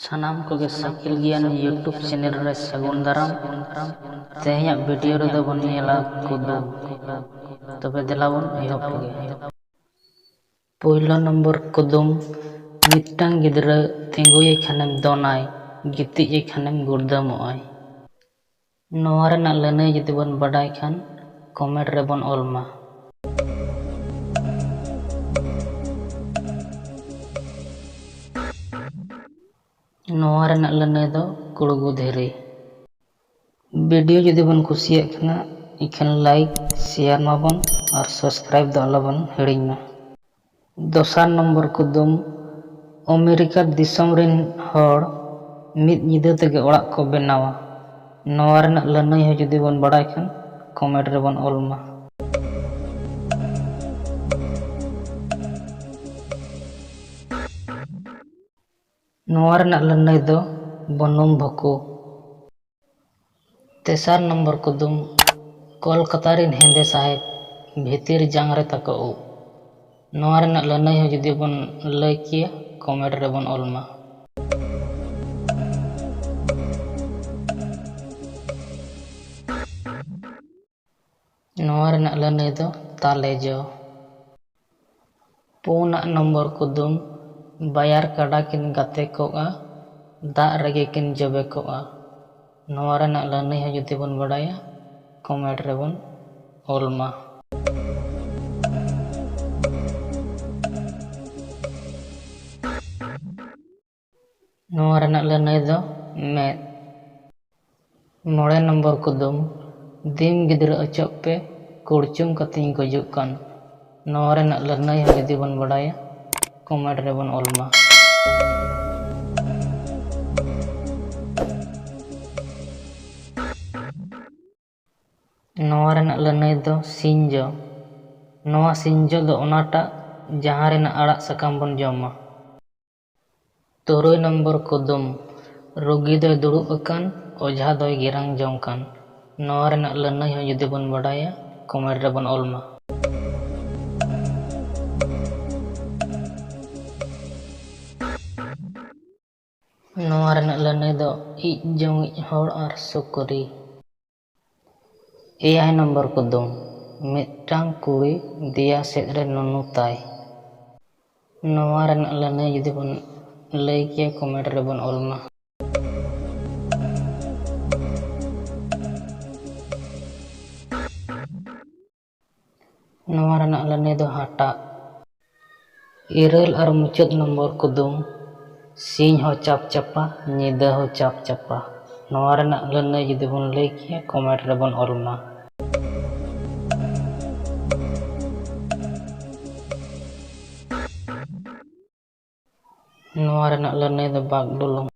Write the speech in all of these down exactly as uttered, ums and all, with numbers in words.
ᱥᱟᱱᱟᱢ ᱠᱚᱜᱮ ᱥᱟᱹᱠᱤᱞ ᱜᱮᱭᱟᱱ YouTube ᱪᱮᱱᱮᱞ ᱨᱮ ᱥᱟᱹᱜᱩᱱ ᱫᱟᱨᱟᱢ᱾ ᱛᱮᱦᱮᱧᱟᱜ ᱵᱷᱤᱰᱤᱭᱳ ᱨᱮᱫᱚ ᱵᱚᱱ ᱧᱮᱞᱟ ᱠᱩᱫᱩᱢ᱾ ᱛᱚᱵᱮ ᱫᱮᱞᱟ ᱵᱚᱱ ᱮᱦᱚᱵ ᱞᱮᱜᱮ᱾ ᱯᱳᱭᱞᱳ ᱱᱚᱢᱵᱚᱨ ᱠᱩᱫᱩᱢ, ᱢᱤᱫᱴᱟᱝ ᱜᱤᱫᱽᱨᱟᱹ ᱛᱤᱸᱜᱩᱭᱮ ᱠᱷᱟᱱᱮᱢ ᱫᱚᱱᱟᱭ, ᱜᱤᱛᱤᱡ ᱮ ᱠᱷᱟᱱᱮᱢ ᱜᱩᱲᱫᱟᱹᱢᱚᱜᱼᱟᱭ᱾ ᱱᱚᱣᱟ ᱨᱮᱱᱟᱜ ᱞᱟᱹᱱᱟᱹᱭ ᱡᱩᱫᱤ ᱵᱚᱱ ᱵᱟᱰᱟᱭ ᱠᱷᱟᱱ, ᱠᱚᱢᱮᱱᱴ ᱨᱮᱵᱚᱱ ᱚᱞ ᱢᱟ᱾ ᱱᱚᱣᱟ ᱨᱮᱱᱟᱜ ᱞᱟᱹᱱᱟᱹᱭ ᱫᱚ ᱠᱩᱲᱜᱩ ᱫᱷᱤᱨᱤ᱾ ᱵᱷᱤᱰᱤᱭᱳ ᱡᱩᱫᱤ ᱵᱚᱱ ᱠᱩᱥᱤᱭᱟᱜ ᱠᱷᱟᱱ, ᱮᱱᱠᱷᱟᱱ ᱞᱟᱭᱤᱠ, ᱥᱮᱭᱟᱨ ᱢᱟᱵᱚᱱ ᱟᱨ ᱥᱟᱵᱥᱠᱨᱟᱭᱤᱵ ᱫᱚ ᱟᱞᱚᱵᱚᱱ ᱦᱤᱲᱤᱧ ᱢᱟ᱾ ᱫᱚᱥᱟᱨ ᱱᱚᱢᱵᱚᱨ ᱠᱩᱫᱩᱢ, ᱟᱢᱮᱨᱤᱠᱟ ᱫᱤᱥᱚᱢ ᱨᱮᱱ ᱦᱚᱲ ᱢᱤᱫ ᱧᱤᱫᱟᱹ ᱛᱮᱜᱮ ᱚᱲᱟᱜ ᱠᱚ ᱵᱮᱱᱟᱣᱟ᱾ ᱱᱚᱣᱟ ᱨᱮᱱᱟᱜ ᱞᱟᱹᱱᱟᱹᱭ ᱦᱚᱸ ᱡᱩᱫᱤ ᱵᱚᱱ ᱵᱟᱲᱟᱭ ᱠᱷᱟᱱ, ᱠᱚᱢᱮᱱᱴ ᱨᱮᱵᱚᱱ ᱚᱞ ᱢᱟ᱾ ᱱᱚᱣᱟ ᱨᱮᱱᱟᱜ ᱞᱟᱹᱱᱟᱹᱭ ᱫᱚ ᱵᱩᱱᱩᱢ ᱵᱷᱩᱠᱩ᱾ ᱛᱮᱥᱟᱨ ᱱᱚᱢᱵᱚᱨ ᱠᱩᱫᱩᱢ, ᱠᱚᱞᱠᱟᱛᱟ ᱨᱮᱱ ᱦᱮᱸᱫᱮ ᱥᱟᱦᱮᱵᱽ, ᱵᱷᱤᱛᱤᱨ ᱡᱟᱝ ᱨᱮ ᱛᱟᱠᱚ ᱩᱵ᱾ ᱱᱚᱣᱟ ᱨᱮᱱᱟᱜ ᱞᱟᱹᱱᱟᱹᱭ ᱦᱚᱸ ᱡᱩᱫᱤ ᱵᱚᱱ ᱞᱟᱹᱭ ᱠᱮᱭᱟ, ᱠᱚᱢᱮᱱᱴ ᱨᱮᱵᱚᱱ ᱚᱞ ᱢᱟ᱾ ᱱᱚᱣᱟ ᱨᱮᱱᱟᱜ ᱞᱟᱹᱱᱟᱹᱭ ᱫᱚ ᱛᱟᱞᱮ ᱡᱚ᱾ ᱯᱩᱱᱟᱜ ᱱᱚᱢᱵᱚᱨ ᱠᱩᱫᱩᱢ, ᱵᱟᱭᱟᱨ ᱠᱟᱰᱟ ᱠᱤᱱ ᱜᱟᱛᱮ ᱠᱚᱜᱼᱟ, ᱫᱟᱜ ᱨᱮᱜᱮ ᱠᱤᱱ ᱡᱚᱵᱮ ᱠᱚᱜᱼᱟ᱾ ᱱᱚᱣᱟ ᱨᱮᱱᱟᱜ ᱞᱟᱹᱱᱟᱹᱭ ᱦᱚᱸ ᱡᱩᱫᱤ ᱵᱚᱱ ᱵᱟᱰᱟᱭᱟ, ᱠᱚᱢᱮᱱᱴ ᱨᱮᱵᱚᱱ ᱚᱞ ᱢᱟ᱾ ᱱᱚᱣᱟ ᱨᱮᱱᱟᱜ ᱞᱟᱹᱱᱟᱹᱭ ᱫᱚ ᱢᱮᱫ᱾ ᱢᱚᱬᱮ ᱱᱚᱢᱵᱚᱨ ᱠᱩᱫᱩᱢ, ᱫᱤᱱ ᱜᱤᱫᱽᱨᱟᱹ ᱚᱪᱚᱜ ᱯᱮ, ᱠᱩᱲᱪᱩᱝ ᱠᱟᱛᱮᱧ ᱜᱩᱡᱩᱜ ᱠᱟᱱ᱾ ᱱᱚᱣᱟ ᱨᱮᱱᱟᱜ ᱞᱟᱹᱱᱟᱹᱭ ᱦᱚᱸ ᱡᱩᱫᱤ ᱵᱚᱱ ᱵᱟᱰᱟᱭᱟ, ᱠᱚᱢᱮᱱᱴ ᱨᱮᱵᱚᱱ ᱚᱞ ᱢᱟ᱾ ᱱᱚᱣᱟ ᱨᱮᱱᱟᱜ ᱞᱟᱹᱱᱟᱹᱭ ᱫᱚ ᱥᱤᱧᱡᱚ᱾ ᱱᱚᱣᱟ ᱥᱤᱧᱡᱚ ᱫᱚ ᱚᱱᱟᱴᱟᱜ ᱡᱟᱦᱟᱸ ᱨᱮᱱᱟᱜ ᱟᱲᱟᱜ ᱥᱟᱠᱟᱢ ᱵᱚᱱ ᱡᱚᱢᱟ᱾ ᱛᱩᱨᱩᱭ ᱱᱚᱢᱵᱚᱨ ᱠᱩᱫᱩᱢ, ᱨᱩᱜᱤ ᱫᱚᱭ ᱫᱩᱲᱩᱵ ᱟᱠᱟᱱ, ᱚᱡᱷᱟ ᱫᱚᱭ ᱜᱮᱨᱟᱝ ᱡᱚᱝ ᱠᱟᱱ᱾ ᱱᱚᱣᱟ ᱨᱮᱱᱟᱜ ᱞᱟᱹᱱᱟᱹᱭ ᱦᱚᱸ ᱡᱩᱫᱤ ᱵᱚᱱ ᱵᱟᱰᱟᱭᱟ, ᱠᱚᱢᱮᱱᱴ ᱨᱮᱵᱚᱱ ᱚᱞ ᱢᱟ᱾ ᱱᱚᱣᱟ ᱨᱮᱱᱟᱜ ᱞᱟᱹᱱᱟᱹᱭ ᱫᱚ ᱤᱡ ᱡᱚᱝᱤᱡ ᱦᱚᱲ ᱟᱨ ᱥᱩᱠᱨᱤ᱾ ᱮᱭᱟᱭ ᱱᱚᱢᱵᱚᱨ ᱠᱩᱫᱩᱢ, ᱢᱤᱫᱴᱟᱝ ᱠᱩᱲᱤ ᱫᱮᱭᱟ ᱥᱮᱫ ᱨᱮ ᱱᱩᱱᱩ ᱛᱟᱭ᱾ ᱱᱚᱣᱟ ᱨᱮᱱᱟᱜ ᱞᱟᱹᱱᱟᱹᱭ ᱡᱩᱫᱤ ᱵᱚᱱ ᱞᱟᱹᱭ ᱠᱮᱭᱟ, ᱠᱚᱢᱮᱱᱴ ᱨᱮᱵᱚᱱ ᱚᱞ ᱢᱟ᱾ ᱱᱚᱣᱟ ᱨᱮᱱᱟᱜ ᱞᱟᱹᱱᱟᱹᱭ ᱫᱚ ᱦᱟᱴᱟᱜ᱾ ᱤᱨᱟᱹᱞ ᱟᱨ ᱢᱩᱪᱟᱹᱫ ᱱᱚᱢᱵᱚᱨ ᱠᱩᱫᱩᱢ, ᱥᱤᱧ ᱦᱚᱸ ᱪᱟᱯ ᱪᱟᱯᱟ, ᱧᱤᱫᱟᱹ ᱦᱚᱸ ᱪᱟᱯ ᱪᱟᱯᱟ᱾ ᱱᱚᱣᱟ ᱨᱮᱱᱟᱜ ᱞᱟᱹᱱᱟᱹᱭ ᱡᱩᱫᱤ ᱵᱚᱱ ᱞᱟᱹᱭ ᱠᱮᱭᱟ, ᱠᱚᱢᱮᱱᱴ ᱨᱮᱵᱚᱱ ᱚᱞ ᱢᱟ᱾ ᱱᱚᱣᱟ ᱨᱮᱱᱟᱜ ᱞᱟᱹᱱᱟᱹᱭ ᱫᱚ ᱵᱟᱜ ᱰᱩᱞᱩᱝ᱾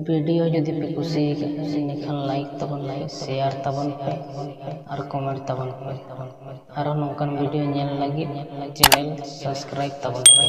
ᱵᱷᱤᱰᱤᱭᱳ ᱡᱩᱫᱤ ᱯᱮ ᱠᱩᱥᱤᱭᱟᱠᱟᱫ ᱠᱷᱟᱱ, ᱞᱟᱭᱤᱠ ᱛᱟᱵᱚᱱ ᱯᱮ, ᱥᱮᱭᱟᱨ ᱛᱟᱵᱚᱱ ᱯᱮ ᱟᱨ ᱠᱚᱢᱮᱱᱴ ᱛᱟᱵᱚᱱ ᱯᱮ᱾ ᱟᱨᱦᱚᱸ ᱱᱚᱝᱠᱟᱱ ᱵᱷᱤᱰᱤᱭᱳ ᱧᱮᱞ ᱞᱟᱹᱜᱤᱫ ᱪᱮᱱᱮᱞ ᱥᱟᱵᱥᱠᱨᱟᱭᱤᱵ ᱛᱟᱵᱚᱱ ᱯᱮ᱾